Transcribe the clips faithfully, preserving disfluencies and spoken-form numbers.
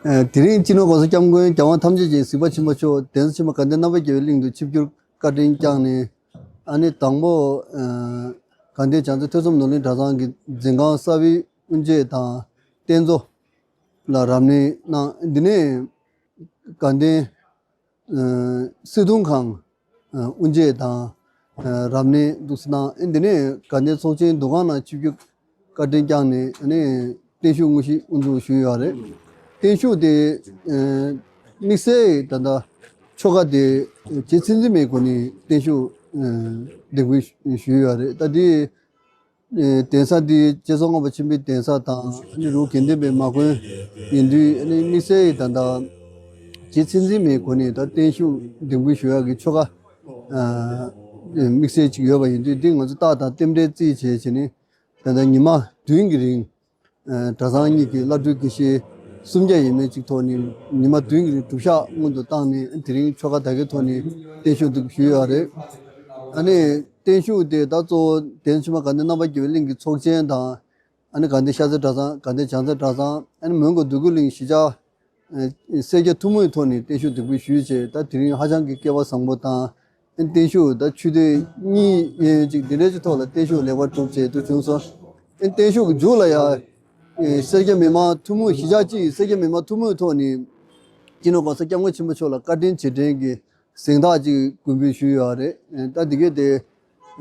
ཨ། དེ་རིང་སྤྱི་ནོར་༸གོང་ས་༸སྐྱབས་མགོན་རྒྱལ་དབང་ཐམས་ཅད་མཁྱེན་གཟིགས་པ་ཆེན་པོ་མཆོག་གདན་ས་ཆེན་པོ་དགའ་ལྡན་རྣམ་པར་རྒྱལ་བའི་གླིང་དུ་ཆིབས་བསྒྱུར་བཀའ་དྲིན་བསྐྱངས་ནས། ཨ་ནི་དང་པོ། ཨ། དགའ་ལྡན་བྱང་རྩེ་ཐོས་བསམ་ནོར་གླིང་གྲྭ་ཚང་གི་འཛིན་ཁང་གསར་པའི་དབུ་འབྱེད་དང་རྟེན་གཙོ་ལ་རབ་གནས་གནང་། འདི་ནས་དགའ་ལྡན་ཨ། སིལ་སྡོང་ཁང་། ཨ། དབུ་འབྱེད་དང་། ཨ། རབ་གནས་འདུག་སེ་གནང་། ཨ། འདི་ནས་དགའ་ལྡན་ཚོགས་ཆེན་འདུ་ཁང་ནང་ཆིབས་བསྒྱུར་བཀའ་དྲིན་བསྐྱངས་ནས། ཨ་ནི་བརྟན་བཞུགས་དངོས་གཞི་དབུ་འཛུགས་ཞུས་ཡོད་རེད། བརྟན་བཞུགས་དེ། ཨ། དམིགས་བསལ་ད་ལྟ་ཆོ་ག་དེ་རྗེ་བཙུན་འཛིན་མའི་སྒོ་ནས་བརྟན་བཞུགས། ཨ། འདེགས་འབུལ་ཞུས་ཡོད་རེད། ད་དེ། ཨེ། གདན་ས་འདི་རྗེ་ཙོང་ཁ་པ་ཆེན་པོའི་གདན་ས་དང་། ཨ་ནི་རུ་དགེ་ལྡན་པའི་མ་དགོན་ཡིན་དུས། ཨ་ནི་དམིགས་བསལ་ད་ལྟ་རྗེ་བཙུན་འཛིན་མའི་སྒོ་ནས་ད་བརྟན་བཞུགས་འདེགས་འབུལ་ཞུ་ཡག་གི་ཆོ་ག། ཨ། དམིགས་བསལ་ཅིག་ཡོད་པ་ཡིན་དུས། འདི་ང་ཚོ་རྟགས་དང་རྟེན་འབྲེལ་རྩིས་བྱས་བྱས་ནས། ད་ལྟ་ཉི་མ་བདུན་གྱི་རིང་། ཨ། གྲྭ་ཚང་གཉིས་ཀྱི་བླ་སྤྲུལ་དགེ་བཤེས་སུམ་བརྒྱ་ཡས་མས་ཅིག་ཐོག་ནས་ཉི་མ་བདུན་གྱི་རིང་སྒྲུབ་ཞག་སྔོན་དུ་བཏང་ནས། ཨ། དེ་རིང་ཆོ་ག་དག་གི་ཐོག་ནས་བརྟན་བཞུགས་འདེགས་འབུལ་ཞུས་ཡོད་རེད། ཨ་ནི་བརྟན་བཞུགས་དེ་ད་གཙོ་བོ་གདན་ས་ཆེན་པོ་དགའ་ལྡན་རྣམ་པར་རྒྱལ་བའི་གླིང་གི་ཚོགས་ཆེན་དང་། ཨ་ནི་དགའ་ལྡན་ཤར་རྩེ་གྲྭ་ཚང་། དགའ་ལྡན་བྱང་རྩེ་གྲྭ་ཚང་། ཨ་ནི་མོན་གྷོ་འདོད་རྒུ་གླིང་གཞིས་ཆགས། ཨ། སེར་སྐྱ་ཐུན་མོང་ཐོག་ནས་བརྟན་བཞུགས་འདེགས་འབུལ་ཞུས་བྱས། ད་དེ་རིང་ཧ་ཅང་གི་སྐལ་བ་བཟང་པོ་དང་། ཨ། བརྟན་བཞུགས་ད་ཆུ་ཚོད་གཉིས་ཡན་ཡོད་ཅིག་འདི་འདྲའི་ཅིག་ཐོག་ལ་བརྟན་བཞུགས་ལེགས་པར་གྲུབ་བྱས་འདུག་བྱུང་སོང་། ཨ། བརྟན་བཞུགས་ཀྱི་མཇུག་ལ་ཡང་། ཨ། སེར་སྐྱ་མི་མང་ཐུན་མོང་། གཞིས་ཆགས་སྤྱི་ཡི་སེར་སྐྱ་མི་མང་ཐུན་མོང་ཐོག་ནས་སྤྱི་ནོར་༸གོང་ས་༸སྐྱབས་མགོན་ཆེན་པོ་མཆོག་ལ་བཀའ་དྲིན་རྗེས་དྲན་གྱི་གཟེངས་རྟགས་ཅིག་གུས་འབུལ་ཞུས་ཡོད་རེད། ཨ། ད་འདི་གས་དེ།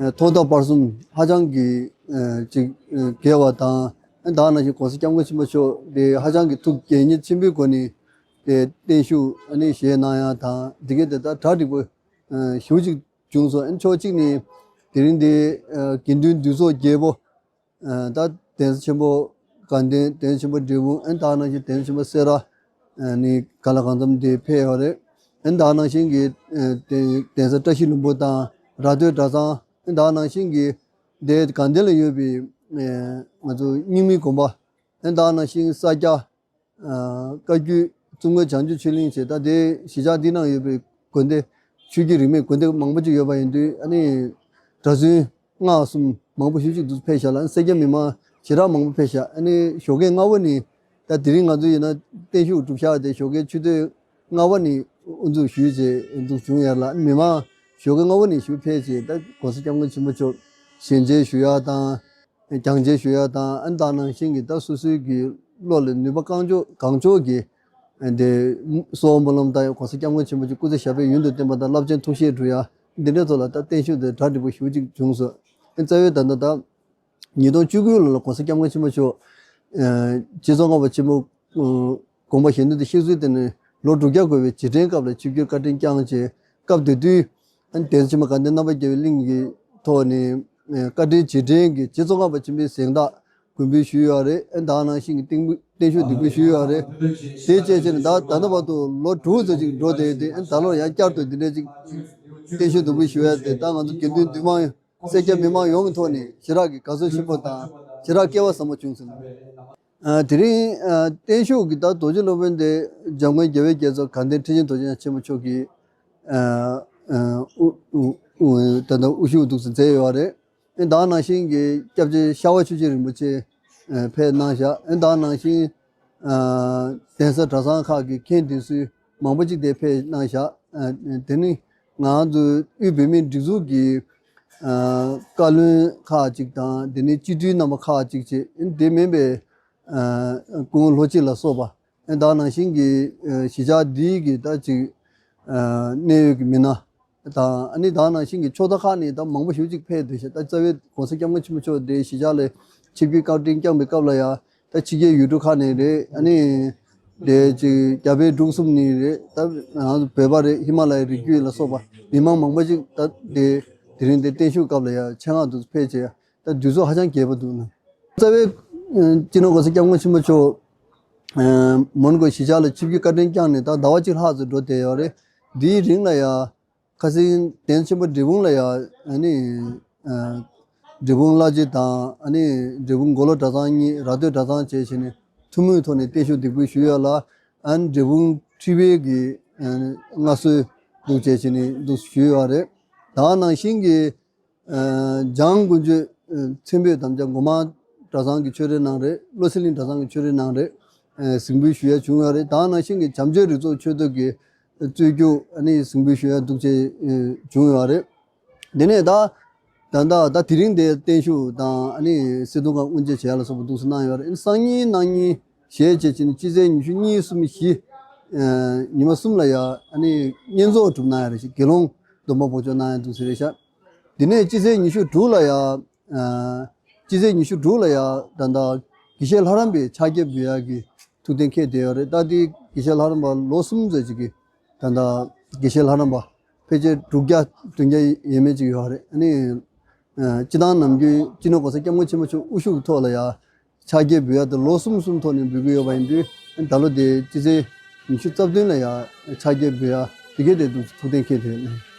ཨ། ཐོག་མཐའ་བར་གསུམ་ཧ་ཅང་གི། ཨ། ཅིག་ཨ། དགེ་བ་དང་། ཨ། ད་ནང་བཞིན་༸གོང་ས་༸སྐྱབས་མགོན་ཆེན་པོ་མཆོག་དེ་ཧ་ཅང་གི་ཐུགས་དགྱེས་མཉེས་ཆེན་པོའི་སྒོ་ནས་དེ་བརྟན་བཞུགས་ཨ་ནི་བཞེས་གནང་ཡག་དང་། འདི་གས་དེ་ད་གྲ་འགྲིག་པོ། ཨ། ཞེ་པོ་ཅིག་བྱུང་སོང་། ཨ། ཕྱོགས་གཅིག་ནས་དེ་རིང་འདི། ཨ། དགེ་འདུན་འདུས་ཚོགས་བརྒྱད་པོ། ཨ། ད་གདན་ས་ཆེན་པོ་དགའ་ལྡན། གདན་ས་ཆེན་པོ་འབྲས་སྤུངས། ཨ། ད་ནང་བཞིན་གདན་ས་ཆེན་པོ་སེ་ར། ཨ་ནི་ག་ལ་གང་འཚམ་དེ་ཕེབས་ཡོད་རེད། ཨ། ད་ནང་བཞིན་གྱི། ཨ། གདན་ས་བཀྲ་ཤིས་ལྷུན་པོ་དང་ར་སྟོད་གྲྭ་ཚང་། ཨ། ད་ནང་བཞིན་གྱི་དེ་དགའ་ལྡན་ལ་ཡོད་པའི། ཨ། ང་ཚོ་རྙིང་མའི་དགོན་པ། ཨ། ད་ནང་བཞིན་ས་སྐྱ། ཨ། བཀའ་བརྒྱུད། ཙོང་ཁའི་བྱང་ཆུབ་ཆོས་གླིང་བཅས། ད་དེ་གཞིས་ཆགས་འདི་ནང་ཡོད་པའི་དགོན་སྡེ། ཆོས་བརྒྱུད་རིས་མེད་དགོན་སྡེ་མང་པོ་ཅིག་ཡོད་པ་ཡིན་དུས། ཨ་ནི་གྲྭ་བཙུན་སྔགས་གསུམ་མང་པོ་ཞེ་པོ་ཅིག་འདུག་ཕེབས་ཤག་ལ། ཨ་ནི་སེར་སྐྱ་མི་མང་ཞེ་དྲག་མང་པོ་ཕེབས་ཤག་ཨ་ནི་ཞོགས་ཀས་སྔ་པོ་ནས། ད་དེ་རིང་ང་ཚོ་ཡིན་ན་བརྟན་བཞུགས་སྒྲུབ་ཞག་དེ་ཞོགས་ཀའི་ཆུ་ཚོད་ལྔ་པ་ནས་དབུ་འཛུགས་ཞུས་བྱས་འདུག་བྱུང་ཡོད་ལ། ཨ་ནི་མི་མང་ཞོགས་ཀས་སྔ་པོ་ནས་ཞེ་པོ་ཕེབས་བྱས། ད་༸གོང་ས་༸སྐྱབས་མགོན་ཆེན་པོ་མཆོག་ཞལ་མཇལ་ཞུ་ཡག་དང་། སྦྱང་བརྩོན་ཞུ་ཡག་དང་། ཨ། ད་ནང་བཞིན་གྱི་ད་སོ་སོའི་གི་བློ་ལ་ནུས་པ་གང་ལྕོགས་གང་ལྕོགས་ཀྱིས། ཨ། དེ་གསོལ་བ་སྨོན་ལམ་དང་༸གོང་ས་༸སྐྱབས་མགོན་ཆེན་པོ་མཆོག་སྐུ་ཚེ་ཞབས་པད་ཡུན་དུ་བརྟན་པ་དང་། རླབས་ཆེན་ཐུགས་བཞེད་འགྲུབ་ཡག་འདི་འདྲའི་ཐོག་ལ་ད་བརྟན་བཞུགས་དེ་གྲ་འགྲིག་པོ་ཞེ་པོ་ཅིག་བྱུང་སོང་། ཨ། རྩ་བའི་ད་ལྟ་ད་ཉིས་སྟོང་བཅུ་དགུ་ལོ་ལ་༸གོང་ས་༸སྐྱབས་མགོན་ཆེན་པོ་མཆོག་ཨ། རྗེ་ཙོང་ཁ་པ་ཆེན་པོ། ཨ། དགོངས་པ་གཞན་དོན་དུ་གཤེགས་ཚུལ་དེ་ནི་ལོ་དྲུག་བརྒྱ་འཁོར་བའི་རྗེས་དྲན་སྐབས་ལ་ཆིབས་བསྒྱུར་བཀའ་དྲིན་བསྐྱངས་བྱས། སྐབས་དེ་དུས། ཨ། གདན་ས་ཆེན་པོ་དགའ་ལྡན་རྣམ་པར་རྒྱལ་བའི་གླིང་གི་ཐོག་ནས། ཨ། བཀའ་དྲིན་རྗེས་དྲན་གྱི་རྗེ་ཙོང་ཁ་པ་ཆེན་པོའི་གཟེངས་རྟགས་གུས་འབུལ་ཞུས་ཡོད་རེད། ཨ། ད་ནང་བཞིན་གྱི་བརྟན་བརྟན་བཞུགས་འདེགས་འབུལ་ཞུས་ཡོད་རེད། དེ་བཅས་བྱས་ནས་ད་ད་ལྟ་བར་དུ་ལོ་དྲུག་ཙམ་ཅིག་འགྲོ་བསྡད་དེ། ཨ། ད་ལོ་ཡང་བསྐྱར་དུ་འདི་འདྲ་ཅིག་བརྟན་བཞུགས་འདེགས་འབུལ་ཞུ་ཡག་དེ། ད་ང་ཚོ་དགེ་འདུན་འདུས་མང་སེར་སྐྱ་མི་མང་ཡོངས་ཀྱི་ཐོག་ནས་ཞེ་དྲག་གི་དགའ་ཚོར་ཆེན་པོ་དང་ཞེ་དྲག་སྐལ་བ་བཟང་པོ་བྱུང་སོང་། ཨ། དེ་རིང་ཨ་བརྟན་བཞུགས་ཀྱི་ད་རྡོ་རྗེ་སློབ་དཔོན་དེ་འཇམ་མགོན་རྒྱལ་བའི་རྒྱལ་ཚབ་དགའ་ལྡན་ཁྲི་ཆེན་རྡོ་རྗེ་འཆང་ཆེན་པོ་མཆོག་གིས། ཨ། ཨ། དབུ་དབུ་དབུ་ད་ལྟ་དབུ་བཞུགས་འདུག་སེ་མཛད་ཡོད་རེད། ཨ། ད་ནང་བཞིན་གྱི་སྐྱབས་རྗེ་ཤར་པ་ཆོས་རྒྱལ་རིན་པོ་ཆེ། ཨ། ཕེབས་གནང་བཞག་ཨ། ད་ནང་བཞིན། ཨ། གདན་ས་གྲྭ་ཚང་ཁག་གི་མཁན་དེ་ཚོ་མང་པོ་ཅིག་དེ་ཕེབས་གནང་བཞག་ཨ། དེ་ནི་ང་ཚོ་དབུས་བོད་མིའི་སྒྲིག་འཛུགས་ཀྱི། ཨ། བཀའ་བློན་ཁག་ཅིག་དང་། དེ་ནི་སྤྱི་འཐུས་རྣམ་པ་ཁག་ཅིག་བཅས། ཨ། དེ་མིན་པའི། ཨ། སྐུ་ངོ་ལྷོ་སྤྱི་ལ་སོགས་པ། ཨ། ད་ནང་བཞིན་གྱི། ཨ། གཞིས་ཆགས་འདིའི་གི་ད་ཅིག་ཨ། གནད་ཡོད་ཀྱི་མི་སྣ་དང་། ཨ་ནི་ད་ནང་བཞིན་གྱི་ཕྱོགས་མཐའ་ཁག་ནས་ད་མང་པོ་ཞེ་པོ་ཅིག་ཕེབས་བསྡད་ཤག་ད་རྩ་བའི་༸གོང་ས་༸སྐྱབས་མགོན་ཆེན་པོ་མཆོག་དེ་གཞིས་ཆགས་ལ་ཆིབས་བསྒྱུར་བཀའ་དྲིན་བསྐྱངས་པའི་སྐབས་ལ་ཡ། ད་ཕྱི་རྒྱལ་ཡུལ་གྲུ་ཁག་ནས་རེད། ཨ་ནི་དེ་ཅིག་རྒྱ་བལ་འབྲུག་གསུམ་ནས་རེད། ད་ང་ཚོ་བོད་པ་རེད། ཧི་མ་ལ་ཡའི་རི་རྒྱུད་ལ་སོགས་པ་མི་མང་མང་པོ་ཅིག་ད་དེ་དེ་རིང་དེ་བརྟན་བཞུགས་སྐབས་ལ་ཡ་ཆེད་མངགས་འདུག་ཕེབས་བྱས། ད་དུས་ཚོད་ཧ་ཅང་རྒྱས་པོ་འདུག་ན། རྩ་བའི་ཨ། སྤྱི་ནོར་༸གོང་ས་༸སྐྱབས་མགོན་ཆེན་པོ་མཆོག་ཨ། མོན་གྷོ་གཞིས་ཆགས་ལ་ཆིབས་བསྒྱུར་བཀའ་དྲིན་བསྐྱངས་ནས་ད་ཟླ་བ་གཅིག་ལྷག་ཙམ་འགྲོ་བསྡད་ཡོད་རེད། འདིའི་རིང་ལ་ཡ། ཁ་སང་གདན་ཆེན་པོ་འབྲས་སྤུངས་ལ་ཡ། ཨ་ནི། ཨ། འབྲས་སྤུངས་བླ་སྤྱི་དང་། ཨ་ནི་འབྲས་སྤུངས་མགོ་ལོག་གྲྭ་ཚང་གཉིས། ར་སྟོད་གྲྭ་ཚང་བཅས་བྱས་ནས་ཐུན་མོང་ཐོག་ནས་བརྟན་བཞུགས་འདེགས་འབུལ་ཞུས་ཡོད་ལ། ཨ་ནི་འབྲས་སྤུངས་ཁྲི་པའི་གི། ཨ། མངའ་གསོལ་འདུག་བཅས་བྱས་ནས་འདུག་ཞུས་ཡོད་རེད། ད་ནང་བཞིན་གྱི། ཨ། འཇང་དགུན་ཆོས། ཨ། མཚན་བོད་དམ་བཅའ་སྒོ་མང་གྲྭ་ཚང་གི་ཆོས་རའི་ནང་རེད། བློ་གསལ་གླིང་གྲྭ་ཚང་གི་ཆོས་རའི་ནང་རེད། གཟིགས་འབུལ་ཞུ་ཡ་བྱུང་ཡོད་རེད། ད་ནང་བཞིན་གྱི་བྱམས་ཆོས་རིག་ཚོགས་ཆོས་ཐོག་གི་རྩོད་རྒྱུགས་ཨ་ནི་གཟིགས་འབུལ་ཞུ་ཡ་འདུག་ཅེས་བྱུང་ཡོད་རེད། དེ་ནས་ད་ད་ད་ད་དེ་རིང་དེ་བརྟན་བཞུགས་དང་ཨ་ནི་གསེར་གདུང་ཁང་དབུ་འབྱེད་བྱེད་ཡ་ལ་སོགས་པ་འདུག་སེ་གནང་ཡོད་རེད། སང་ཉིན་གནངས་ཉིན་གཞས་བྱས་བྱས་ནས་སྤྱི་ཚེས་ཉི་ཤུ་གཉིས་གསུམ་བཞི་ཉི་མ་གསུམ་ལ་ཡ་ཨ་ནི་བསྙེན་རྫོགས་གྲུབ་གནང་ཡ་རེད་ཤག་དགེ་སློང་སྡོམ་པ་འབོགས་ཆོག་གནང་ཡ་འདུག་སེ་རེད་ཤག་དེ་ནས་སྤྱི་ཚེས་ཉི་ཤུ་དྲུག་ལ་ཡ། ཨ། སྤྱི་ཚེས་ཉི་ཤུ་དྲུག་ལ་ཡ་ད་ལྟ་དགེ་བཤེས་ལྷ་རམས་པའི་ཕྱག་འཁྱེར་འབུལ་ཡག་གི་ཐུགས་གཏན་འཁེལ་བསྡད་ཡོད་རེད། ད་ལྟའི་དགེ་བཤེས་ལྷ་རམས་པ་ལོ་གསུམ་ཙམ་ཅིག་གི་ད་ལྟ་དགེ་བཤེས་ལྷ་རམས་པ་ཕལ་ཆེར་དྲུག་བརྒྱ་བདུན་བརྒྱ་ཡས་མས་ཅིག་ཡོད་རེད། ཨ་ནི་ཨ། སྤྱི་བཏང་ནམ་རྒྱུན་སྤྱི་ནོར་༸གོང་ས་༸སྐྱབས་མགོན་ཆེན་པོ་མཆོག་དབུ་བཞུགས་ཐོག་ལ་ཡ་ཕྱག་འཁྱེར་འབུལ་ཡག་དེ་ལོ་གསུམ་གསུམ་ཐོག་ནས་འབུལ་གྱི་ཡོད་པ་ཡིན་དུས་ད་ལོ་དེ་སྤྱི་ཚེས་ཉི་ཤུ་རྩ་བདུན་ལ་ཡ་ཕྱག་འཁྱེར་འབུལ་ཡག་དེ་གས་དེ་འདུག་ཐུགས་གཏན་འཁེལ་བསྡད་ཡོད།